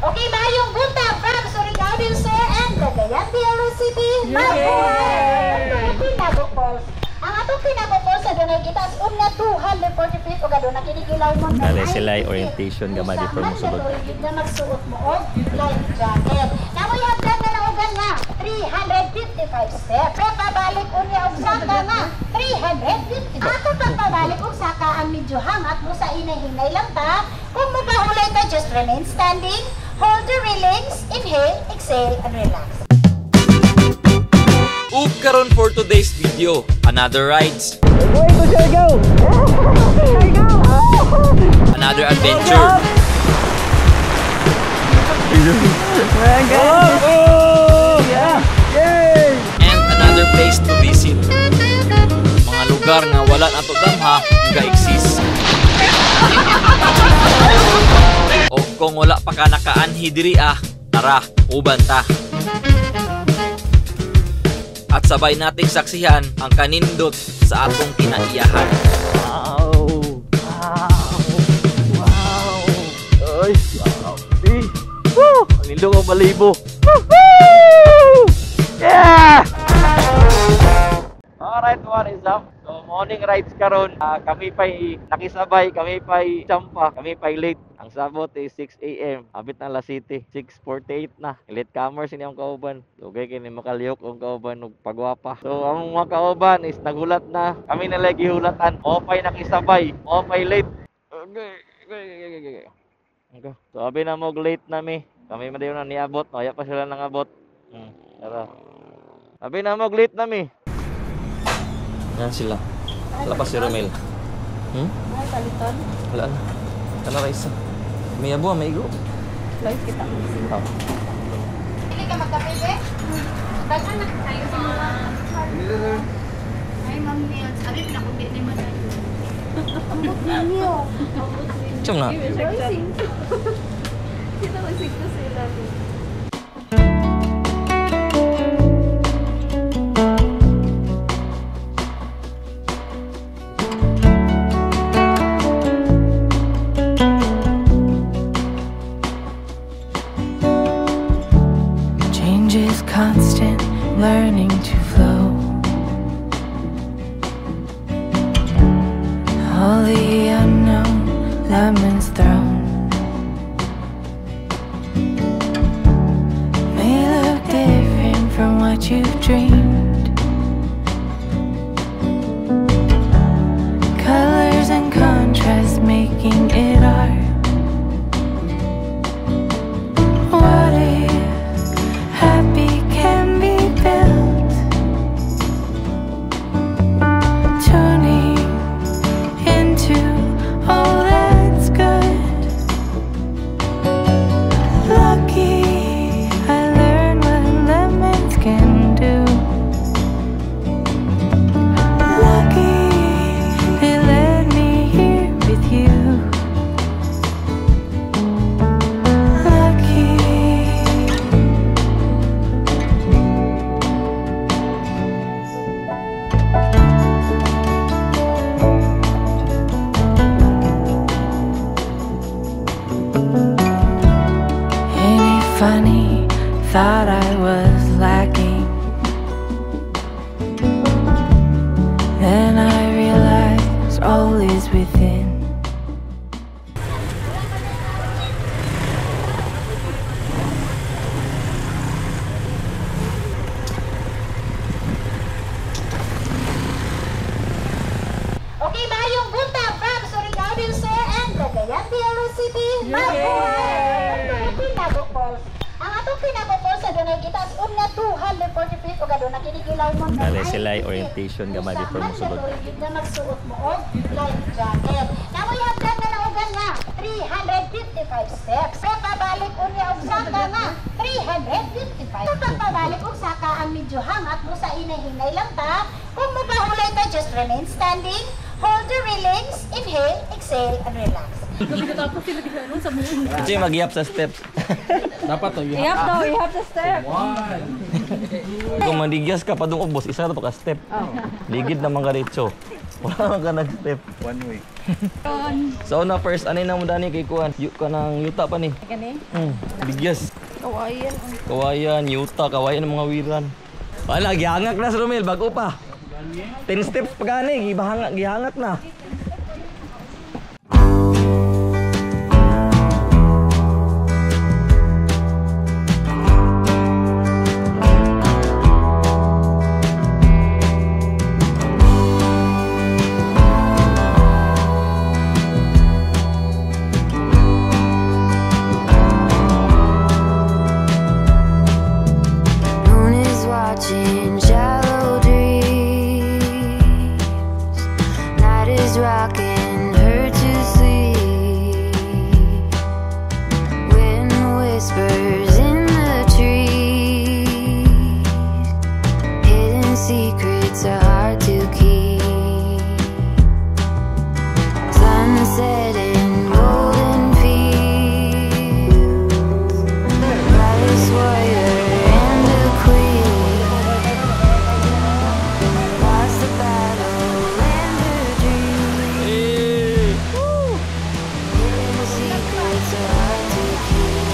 Okay, maayong buntag from Surigao del Sur and Cagayan de Oro City. Mabuhay! Pinago Falls. Ang atong Pinago Falls sa dunay gitaas-on nga 240 feet ug aduna kini gilawmon nga Dali sila 90 feet. Orientation gamay Usa before man mosulod. katuig gyud nga magsuot mo og life jacket. Namoy hagdan nga naugan nga 355 steps. Pero pabalik unya og saka nga 350. Ato pagpabalik og saka ang medyo hangat mo sa inay-hinay lang ta. Kung mapahulay ta, just remain standing. Hold the railings, inhale, exhale, and relax. Ug karon for today's video, another rides. Another adventure. And another place to visit. Mga lugar nga wala nato damha ga-exist. O kung wala pa ka nakaanhi diri ah, tara, uban ta. At sabay nating saksihan ang kanindot sa atong kinaiyahan. Wow! Wow! Wow! Ay, grabe! Woo! Ang nindot ang balibo. Woohoo! Yeah! Alright, what is up? So, morning rides karon. Kami pa'y nakisabay, kami pa'y champa, kami pa'y late. Ang sabot is 6 a.m. Abit na La City, 6:48 na. Late comers ini ang kauban. Okay, kini makalihok ang kauban og pagwapa. So, ang mga kauban is nagulat na. Kami na lagi hulatan. Mo pa'y nakisabay, mo pa'y late. Okay. Okay. So, abi na mo late na mi. Kami man na niabot, kaya pa sila nangabot. Tara. Abi na mo late na mi. Yan sila. Wala pa si Romel. Ay, paliton. Wala na. Kana ra isa. May abo, may igo. Live kita. Oh. Hindi ka magkape, be? Daghan na Tayo sa mga. Ay, Ma'am Nils. Abi, pinakundi ni mo na. Ninyo. Chum na. Kita ko sigto sila. Change is constant, learning to flow. All the unknown lemons thrown may look different from what you've dreamed. Colors and contrast making it art. What if happy can be built? Tuning into all that's good. Lucky I learned what lemons can do. Lucky they led me here with you. Lucky. Ain't it funny? Thought I was lacking. Then I realized all is within. Okay, maayong buntag from Surigao del Sur and Cagayan de Oro City. Mabuhay! Pinago Falls. Ang atong Pinago Falls sa dunay gitaas-on nga 240 feet ug aduna kini gilawmon nga Dali 90 sila feet. orientation gamay Usa before man mosulod. katuig gyud nga magsuot mo og life jacket. Namoy hagdan nga naugan nga 355 steps. Pero pabalik unya og saka nga 355. Kung pagpabalik og saka ang medyo hangat mo sa inay-hinay lang ta. Kung mapahulay ta, just remain standing. Hold the railings, inhale, exhale, and relax. Ito yung mag sa steps. Dapat to, you Ihap daw, ihap sa step. Kung mandigyas ka pa doon ubos, isa na to ka step. Ligid naman ka ritso. Wala man ka nag-step. One week. So na first ani na mo dani kay kuan. Yu ka ng yuta pa ni. Gani? Bigyas. Kawayan. Kawayan, yuta, kawayan ng mga wiran. Wala, gihangak na si Romel, bago pa. 10 steps pa gani, gihangak na. Moon is watching shallow dreams. Night is rocking her to sleep. Wind whispers in the trees. Hidden secrets are hard to keep. Sunset in golden fields. Brightest warrior and the queen. Lost the battle and her dream. Eh! Woo! Hidden secrets are hard to keep.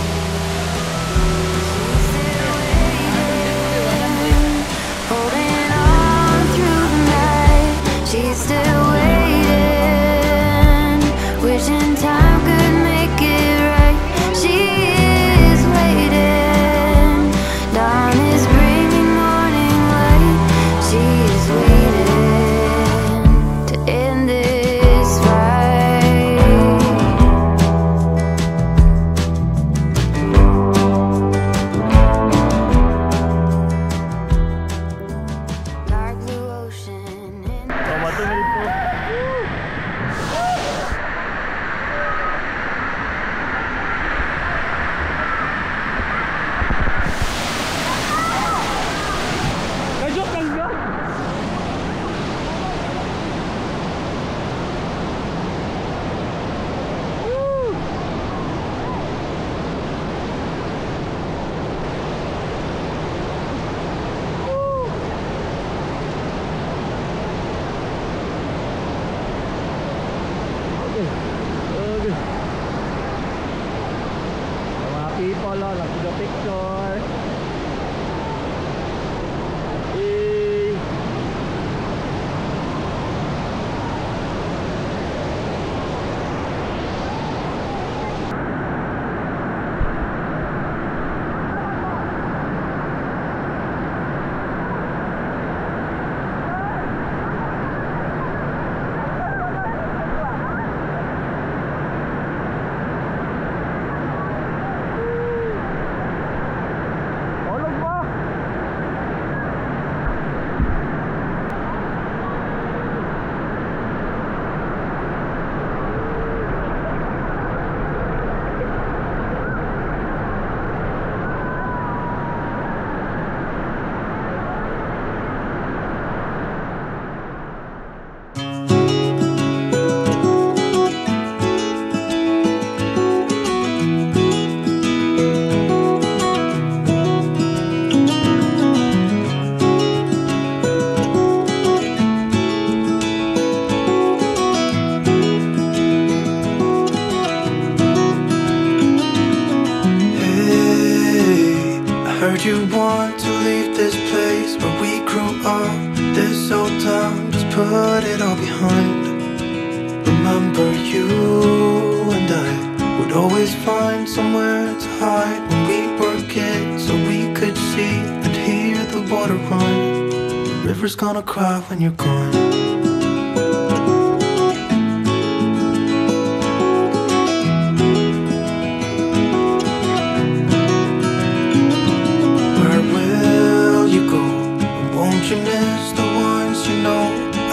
She's still waiting, holding on through the night. She's still waiting, wishing time could make it right. She is waiting. Dawn is bringing morning light. She is waiting to end this fight. Dark blue ocean in Okay. Mga people, oh, nagpiga picture. Eh. Ulog mo! Hey, I heard you want to leave this place where we grew up. This old town, just put it all behind. Remember you and I would always find somewhere to hide when we were kids, so we could see and hear the water run. The river's gonna cry when you're gone. Where will you go? And won't you miss the ones you know?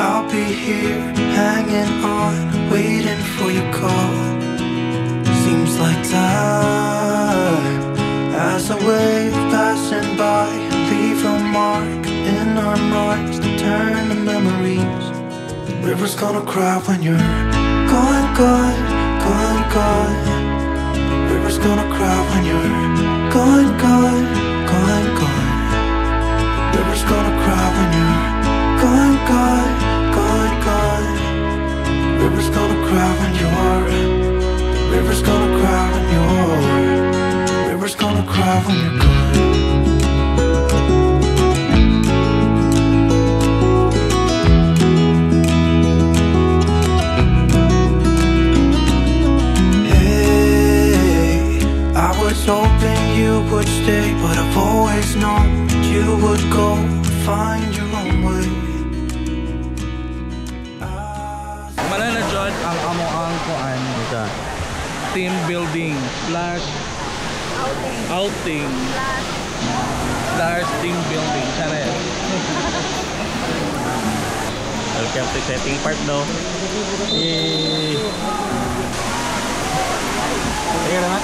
I'll be here, hanging on, waiting for your call. Seems like time as a wave passing by, leave a mark in our minds to turn to memories. The river's gonna cry when you're gone, gone, gone, gone. The river's gonna cry when you're gone, gone, gone, gone. The river's gonna cry when you're gone, gone, gone, gone. gonna cry when you're gone. Hey, I was hoping you would stay, but I've always known that you would go find your own way. Mana na jud ang amo ang kuan team building slash outing slash team building. Sana. Welcome to setting part do. Yay! Sige naman.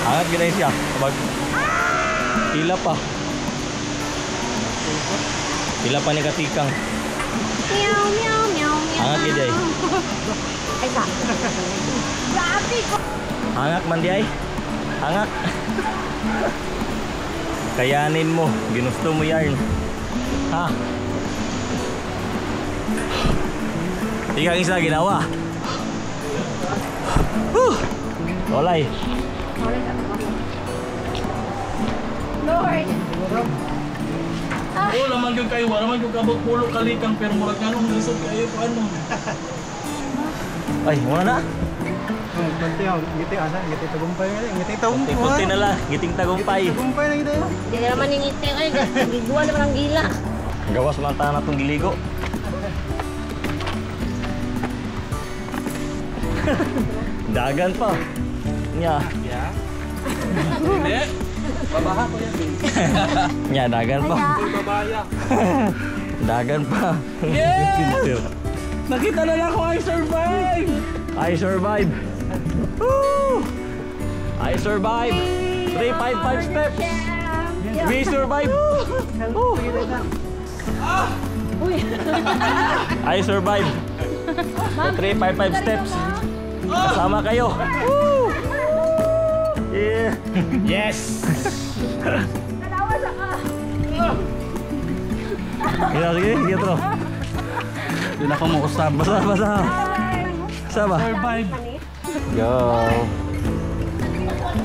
Angat gina siya. Kapag pila pa. Pila pa ni katikang. Meow, meow, meow, meow. Angat gid ay. Ay, sa. Grabe ko. Angak man di ay. Angak. Kayanin mo. Ginusto mo yarn. Ha? Ikaw ang isa ginawa. Whew! Walay. Lord. Oo, laman yung kayo, wala man yung kabot pulo kalikang pero murag nga nung lisod kayo ko ano. Ay, muna na. Kunti, ngiti asa, ngiti tagumpay nga, ngiti tagumpay. Kunti na lang, ngiting tagumpay. Tagumpay na kita. Hindi na naman yung ngiti ay. Giguan naman ang gila. Gawas man ta na itong giligo. Dagan pa. Nya. Hindi. Babaha ko yan. Nya, dagan pa. Babaya. Dagan pa. Yes! Nakita na lang ko I survive! I survive. Woo! I survive. 355 steps. We survive. Woo! I survive. The 355 steps. Kasama kayo. Woo! Yeah. Yes. Sige, sige, sige, tro. Hindi na ako mausap. Basta, basta. Sama. Survive. Go.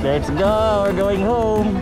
Let's go. We're going home.